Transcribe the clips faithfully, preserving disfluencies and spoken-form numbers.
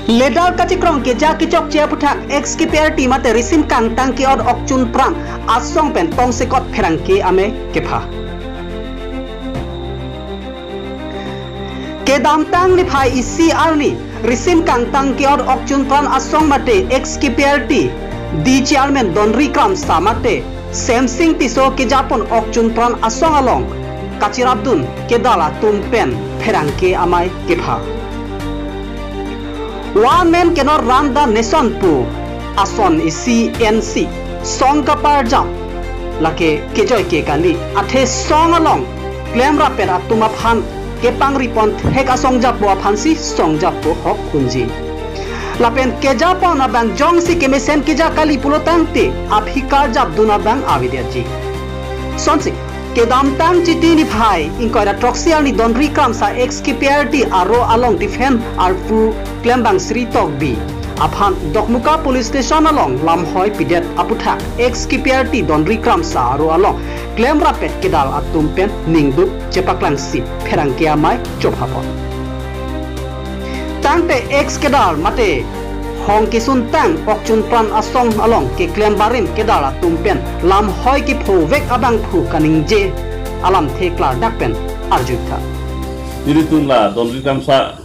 Ledar kachikrong keja kechokche aphuthak ex K P L T mate risim kangtang ke-ot okchun pran asong pen tongsekot pherangke amei kepha. Kedamtang niphai isi arni risim kangtang ke-ot okchun pran asong mate ex K P L T D chairman Donri Kramsa mate Semsing Tisso kejapon okchun pran asong along kachirapdun kedal atum pen pherangke amei kepha. One man cannot run the nation pu ason isi ensi song kaparjap lake kejoike kali, athe song along klemrap pen atum aphan kepangripon thek asong jappo aphansi song jappo hok hunji. Lapen kejapon abang jongsi kemesen keja kali pulo tangte aphi karjapdun abang avedetji. Sonsi kedamtang Chiti niphai ingkoi ra throksi arni Donri Kramsa ex K P L T aro along defend arpu klembang Sri Tokbi aphan Dokmoka police station along lamhoi pidet aphuthak ex K P L T Donri Kramsa aro along klemrap pen kedal atum pen ningduk chepaklangsi pherangke amei chophapon. Tangte ex kedal mate hong kesuntang okchun pran asong along keklem barim kedal atum pen lamhoi kephovek abangphu kaningje alamthe klardak pen arjutha. Nelitum la Donri Kramsa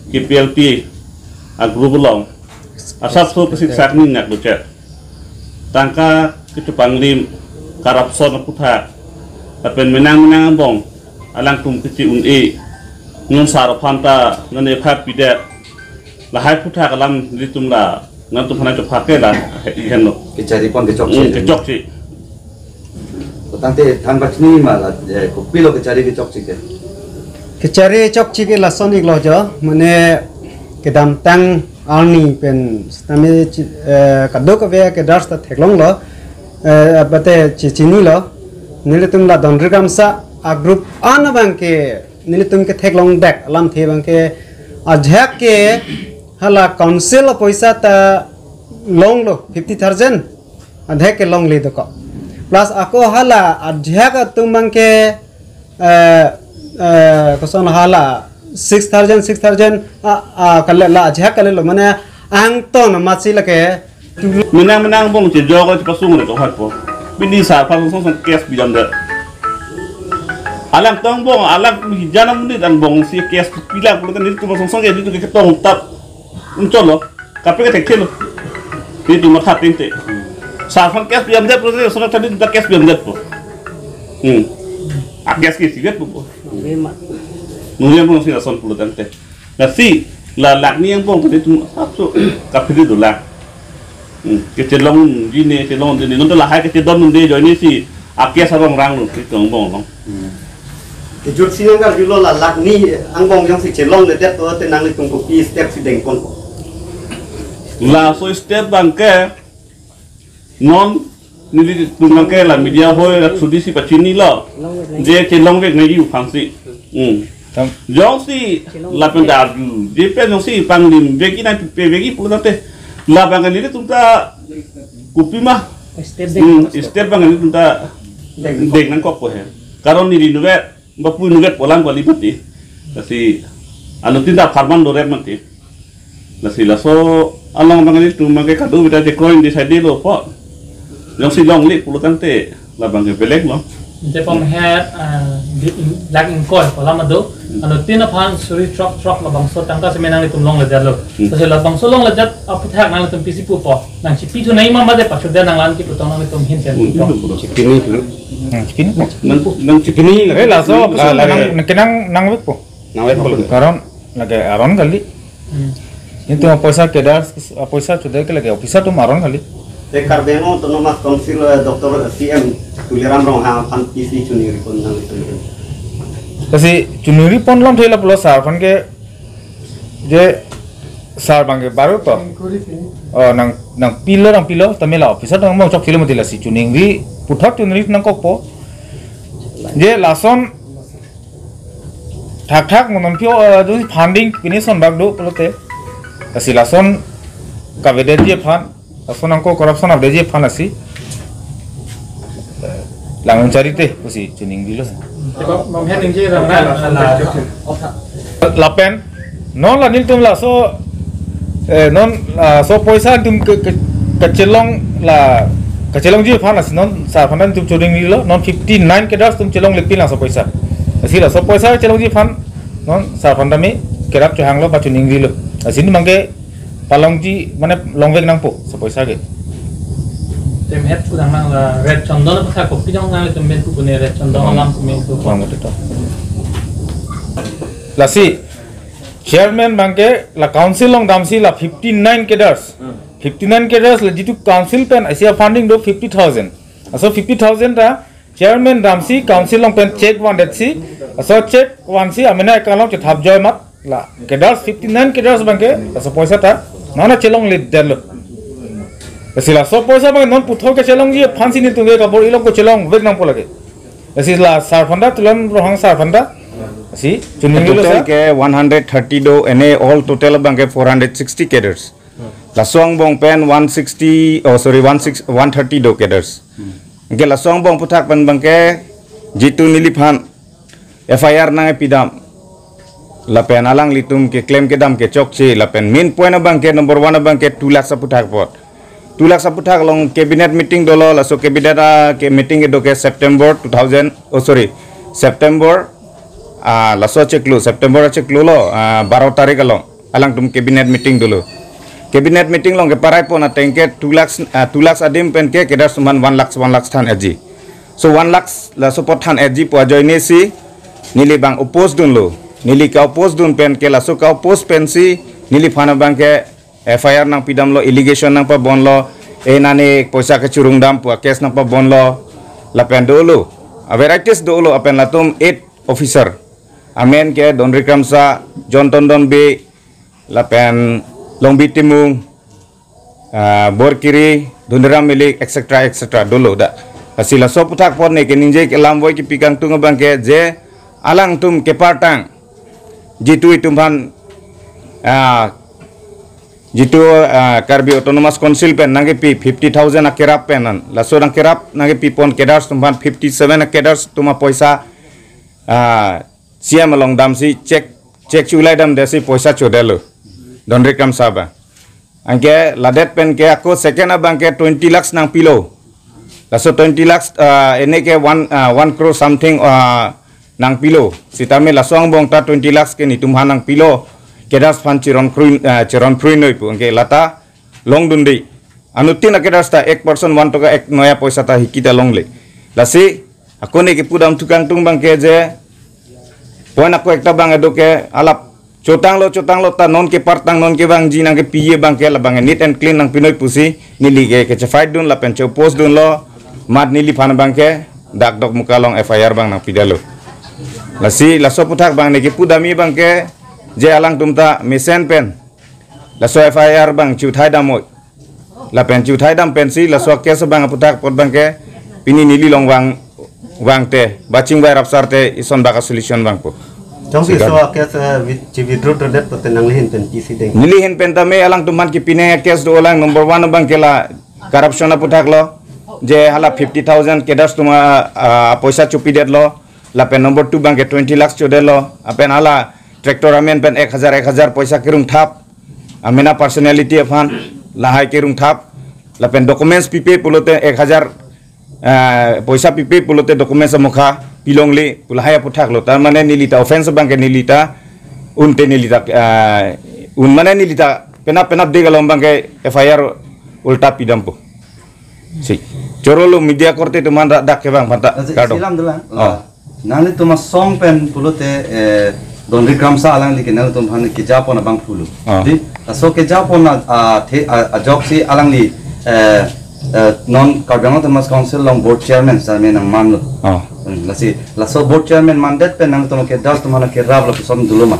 K P L T a-group along asapso kesiksakni ngak luchet. Tangka kechepanglim, corruption aphuthak, lapen menang menang angbong alangtum kechi-un-e, non sar aphan ta non epha pidet, lahai aphuthak alam nelitum la nangtum aphan chophake la ihenlo. Kecharipon kechokche. Hmm, kechokche. Tangte than bachini ma la, eh, kopilo kechari kechokche ke. Kechari chokche ke lason iklo jo, mane kedamtang arni pen sitame chi-, eh, kadokave kedas ta theklonglo, eh, mate chi-, chinilo. Nelitum la Donri Kramsa a-group an abangke nelitum ketheklongdet alamthe abangke ajahak ke hala council apoisa ta longlo fifty thousand. Adhek ke longle dokok. Plus ako hala ajahak atum abangke, eh, eh, koson hala six thousand, six thousand, ah, ah, kali la ajahak kalilo, mane angton amatsi lake. Menang menang angbong chejok chepasung le to hatpo. Bini sar aphan song song case pidamdet. Alangtum angbong, alang hijan amonit angbong si case pilang pulote nelitum song song ke nelitum ketong tap. Uncholo. Kaprek kethekthelo. Nelitum matha tangte. Sar aphan case pidamdet pulote, sona tadi ta case pidamdetpo. Hmm. A-case ke sivetpo. Nungri angbong si lason pulo tangte. Lasi, la lakh ni angbong tadi nelitum asapso kaphere do la. Hmm. Kechelongji ne, chelongji ne. Non ta lahai kechedondunde ajoine si a-case arong ranglo nelitum angbong along. Hmm. Kejut si nangkarjulo la lakh ni angbong jongsi chelongledet pulote nanglitum kopi step si dengponpo? Laso step abangke non nelitum abangke la media hoi rat sudi si pachinilo. Je chelongvek nangji aphansi. Hmm. Tam. Jongsi lapen darju, je pen jongsi panglim vekji nangpipevekji pulo tangte labang nelitum ta kopima. Step Hmm, deng. Step abang nelitum ta Deng. Deng nangkokpo he. Karon neli nuvet, bapu nuvet polang kali mati. Lasi anuttin ta apharman dorep mati. Lasi laso along abang nelitum abangke kadokave ta chekroi decide lo po. Jongsi longle pulo tangte labang ke belek lo. Ante pom het, ah, di, lakh ingkoi pu alam do. Anuttin aphan suri throk throk labangso tangka si menang nelitum longledetlo. Hmm. Lasi labangso longledet aphuthak nanglitum pisi pupo? Nangchipithu nangji ma mate pachodet nanglang kiputong nanglitum ahin pen Hmm, putong? Chipini dulu. Hmm, chipini. Nang, nang chipini. Eh, laso, ah, lagi nang, nang kenang nangvekpo. Nangvekpo. Karon lake aron kali. Hmm. Nelitum apoisa kedar, apoisa chodai ke lake officer atum aron kali. Te Karbi Anglong Autonomous Council, eh, Doctor C M Tuliram Ronghang aphan pisi chiningripon nangtum? Lasi chiningripon alamthe lapulo sar aphan ke je sar abangke baru to. Oh, nang, nangpilo, nangpilo, tame la officer nang mo chokchelo mati lasi chiningri, puthot chiningri nangkokpo. Je lason thakthak mo non pio, eh, do funding pini son bak do pulote. Lasi lason kavedetji aphan, lason angko corruption avedetji aphan lasi. Lang charite pusi chiningrilo. Bang, bang hen ningje rang na. Lapen non la nelitum laso Eh, non, ah, laso poisa tum ke, ke, kachelong la, kachelongji aphan lasi non sar aphan ta tum choningrilo, non fifty nine cadres tum chelongle pin laso poisa. Lasi laso poisa chelongji aphan non sar aphan ta me kerap chohanglo ba choningrilo. Lasi non abangke palongji mane longvek nangpo laso poisa ke. Tem het pudang nang la Red Chandon aphuthak kopi dong nang tem ben pupune Red Chandon alam kume tu. Bang betul. Lasi chairman abangke la council along damsi la fifty nine cadres. Fifty nine cadres la jitu council pen asia funding do fifty thousand. Laso fifty thousand ta chairman damsi council along pen cheque vandetsi. Laso cheque vansi amena account along chethap joi mat la cadres fifty nine cadres abangke laso poisa ta nana chelongledetlo. Lasi laso poisa abangke non puthot kachelongji aphansi netum ke kabor-i along ko chelongvek nangpo lake. Lasi la sar aphan ta Tuliram Ronghang sar aphan ta. Lasi choningrilo total sir. Ke one hundred thirty do, ene all total abangke four hundred sixty cadres. Laso angbong pen one sixty, oh sorry, one six, one thirty do cadres. Anke laso angbong aphuthak pen abangke jitu neliphan F I R nangpidam. Lapen alanglitum keklem kedam kechokche, lapen main point abangke number one abangke two lakhs aphuthak apot. Two lakhs aphuthak along cabinet meeting dolo, laso cabinet, ah, ke meeting kedo ke September two thousand, oh sorry, September, ah, laso chiklo, September chiklo lo, ah, baro tarik along alangtum cabinet meeting dolo. Cabinet meeting along keparai pon ateng ke two lakhs, ah, two lakhs adim pen ke cadres atum aphan one lakhs, one lakhs than-etji. So one lakhs laso apot than-etji pu ajoine si neli abang oppose dunlo. Neli ka-oppose dun pen ke laso ka-oppose pensi neliphan abangke F I R nangpidamlo, allegation nangpabonlo, eh nani poisa kechurungdam pu case nangpabonlo, lapen dolo. A varieties dolo, lapen latum eight officer. Amen ke Donri Kramsa, John Tandon Bey, lapen Longbi Timung, ah, Borkiri, Dhoniram Milik, et cetera, et cetera dolo da. Lasi laso aphuthak apot ne keningje kelam voi kipi kangtung abangke je alangtum kepartang jitu itum aphan, ah, jitu, ah, Karbi Autonomous Council pen nangkepi fifty thousand akerap pen an. Laso nangkerap nangkepi pon cadres atum aphan fifty seven cadres atum apoisa, ah, C M along damsi cheque, cheque chulai damdetsi poisa chodetlo. Donri Kramsa abang. Anke ladet pen ke ako second abangke twenty lakhs nangpilo. Laso twenty lakhs, ah, ene ke one, ah, one crore something, ah, nangpilo. Sitame laso angbong ta twenty lakhs ke netum aphan nangpilo. Cadres aphan chiron krui, ah, chiron krui noi pu. Anke lata longdunde. Anuttin a cadres ta ek person one toka ek noya poisa ta hiki ta longle. Lasi ako ne kepudam thu kangtung abangke je point ako ekta abang kedo ke alap chotanglo chotanglo ta non kepartang non kevangji nangkepi abangke la abangke neat and clean nangpi noi pusi neli ke kechefight dun lapen che-oppose dunlo, mat neliphan abangke dak Dokmoka along F I R abang nangpidetlo. Lasi laso aphuthak abang ne kepudamji abangke je alangtum ta mesen pen laso F I R abang chiuthai dam oi. Lapen chiuthai dam pensi laso case abang aphuthak apot abangke pini neli along vang, vangte ba chingvai rapsarte ison baka solution vangpo. Jongsi Sigan. So case, eh, with, chi withdraw to that pute nangli ahin pen P C deng. Neli ahin pen tame alangtum aphan kepine case dolang, number one abangke la corruption aphuthaklo. Je hala fifty thousand cadres atum a, ah, poisa chopidetlo. Lapen number two abangke twenty lakhs chodetlo. Lapen hala tractor amen pen ek hajar ek hajar poisa kerung thap. Amena personality aphan lahai kerung thap. Lapen documents pipe pulote ek hajar, eh, poisa pipe pulote documents amokha pilongle pu lahai aphuthaklo. Tar mane neli ta offense abangke neli ta unte neli ta, eh, un mane neli ta penap penap de kalom abangke F I R ulta pidampo. Si. Chorolo media korte atum aphan dak kevang aphan ta. Nanti kardom. Silam dulu. Oh. Nanglitum asong pen pulote, eh, Donri Kramsa alangli ke nanglitum aphan keja pon abang pulo. Ah. Di, laso keja pon a, a, the, a, ajoksi alangli, eh, eh, non Karbi Anglong Autonomous Council along board chairman sitame nangmanlo. Ah. Hmm, lasi, laso board chairman mandet pen nanglitum ke das atum aphan keraplo puson dolo ma.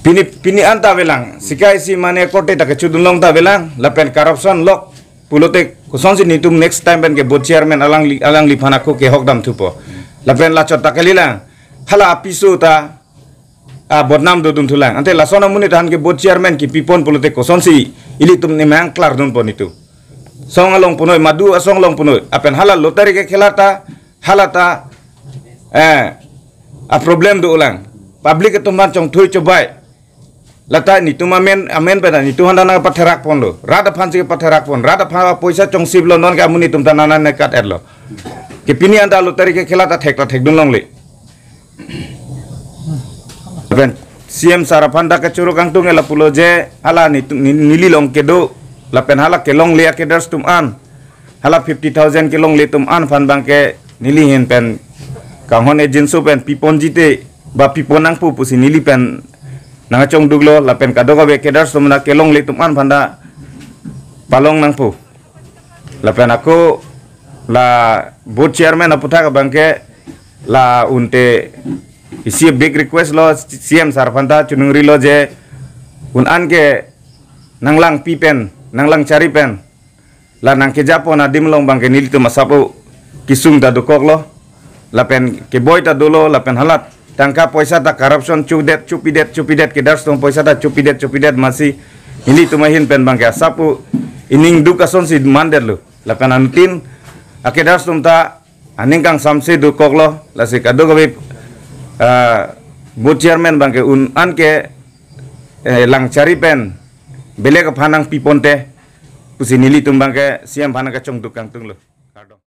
Pini, pini anta avelang. Sikai si mane korte ta kechudunlong ta avelang. Lapen corruption lok pulote kosonsi netum next time pen ke board chairman alangli, alangliphan ako kehok dam thupo. Lapen lachot ta kalilang. Hala apiso ta, ah, bodnam dodun thulang. Ante lason amonit aphan ke board chairman kipi pon pulote kosonsi ilitum nemang klar dunpo netum. Song along punoi, madu asong along punoi. Lapen hala lottery kekhela ta, hala ta, eh, a problem dolang. Public atum aphan chongthui chobai. Lata netum amen amen pen netum aphan ta nangpatherak ponlo. Rat aphan si patherak pon. Rat aphan poisa chongsiplo, non ke amonit atum ta nana ne kat etlo. Ke pini anta lottery ke khela ta thek ta thekdun longle. Lapen C M sir aphan ta kachoro kangtung ke lapulo je hala netum ni- neli along kedo lapen hala kelongle a-cadres atum an, hala fifty thousand kelongle atum an aphan abangke neli ahin pen kanghon agency pen piponji te ba pipon nangpo pusi neli pen nangchongduklo, lapen kadokave cadres atum na kelongle atum an aphan ta palong nangpo. Lapen ako la board chairman aputhak abangke la unte isi big request lo C M sir aphan ta choningri lo je un an ke nanglangpi pen, nanglang chari pen, la nangkejapon adim along abangke nelitum asap-o kesung ta dokoklo, lapen keboi ta dolo, lapen halat tangka poisa ta corruption chodet, chopidet, chopidet, cadres atum poisa ta chopidet, chopidet masi nelitum ahin pen abangke asap-o ining duk asonsi mandetlo. Lapen anuttin a-cadres atum ta aning kangsamse dokoklo, lasi kadokave, ah, board chairman abangke un an ke, eh, lang chari pen belek aphan nangpiponte pusi nelitum abangke C M aphan nangkachongduk kangtunglo.